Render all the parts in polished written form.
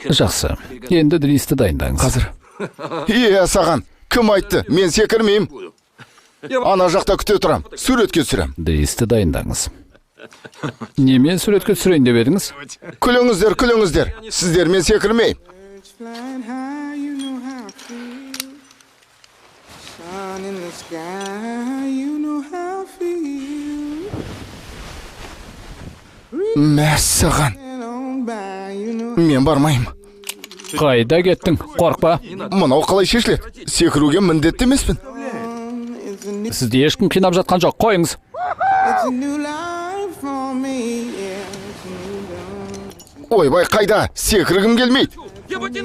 Жақсы. Енді Дристі дайындаңыз. Қазір. Е, саған кім айтты? Мен секірмеймін. Ана жақта күте тұрам. Суретке түсірем. Дристі дайындаңыз. Немен суретке түсірейін деп едіңіз? Күліңіздер, күліңіздер. Сіздермен секірмеймін. Birds flying high, you know how I feel. Sun in the sky, you know how I feel. Мәссаған. And on by, you know. Мен бармаймын. Қайда кеттің? Қорықпа. Мынау қалай шешіледі? Секіруге міндетті емеспін. It's a new, Сізді ешкім қинап жатқан жоқ. Қойыңыз. it's a new life for me. Yeah, it's a new dawn. Ойбай, қайда? Секіргім келмейді.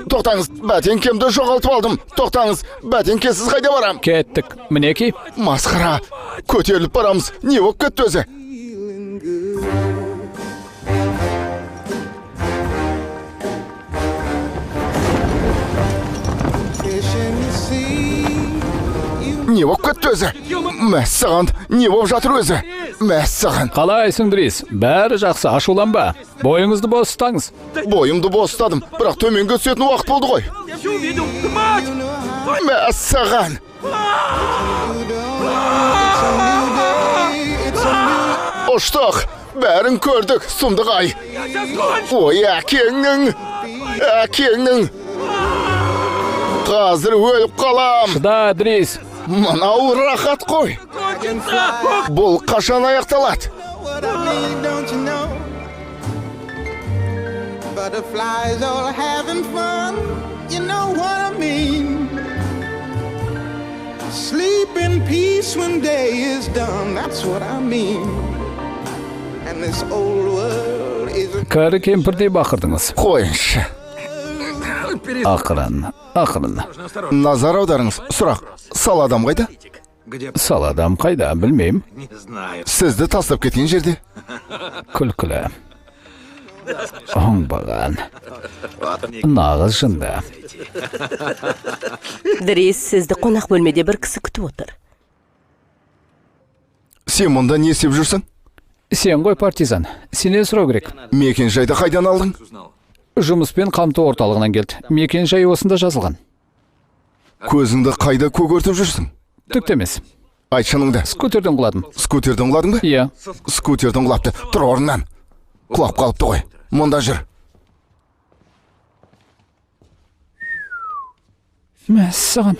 Тоқтаңыз, бәтеңкемді жоғалтып алдым. Тоқтаңыз, бәтеңкесіз қайда барам? Кеттік. Мінекей. Масқара. Көтеріліп барамыз. Не болып кетті өзі? Feeling good. Fish in the sea, you Не болып кетті өзі? Мәссаған, не болып жатыр өзі? Мәссаған. Қалайсың, Дрис? Бәрі жақсы, ашуланба. Бойыңызды бос ұстаңыз. Бойымды бос ұстадым, бірақ төменге түсетін уақыт болды ғой. Мәссаған. It's a new Ұштық. Бәрін көрдік, сұмдық ай. Ой, әкеңнің, әкеңнің. Қазір өліп қалам. Шыда, Дрис. Мынау рахат қой. Бұл қашан аяқталады? what I mean, don't you know? Butterflies all having fun, you know what I mean. Sleep in peace when day is done, that's what I mean. And this old world is a Кәрі кемпірдей бақырдыңыз. Қойыңызшы. Ақырын, ақырын. Назар аударыңыз. Сұрақ. Сал адам қайда? Сал адам қайда, білмеймін. Сізді тастап кеткен жерде. Күлкілі. Оңбаған. Нағыз жынды. Дрис, сізді қонақ бөлмеде бір кісі күтіп отыр. Сен мұнда не істеп жүрсің? Сен ғой партизан. Сенен сұрау керек. Мекен жайды қайдан алдың? Жұмыспен қамту орталығынан келді. Мекен жайы осында жазылған. Көзіңді қайда көгертіп жүрсің? Түк те емес. Айт шыныңды. Скутерден құладым. Скутерден құладың ба? Иә. Скутерден құлапты. Тұр орнынан. Құлап қалыпты ғой. Мұнда жүр. Мәссаған.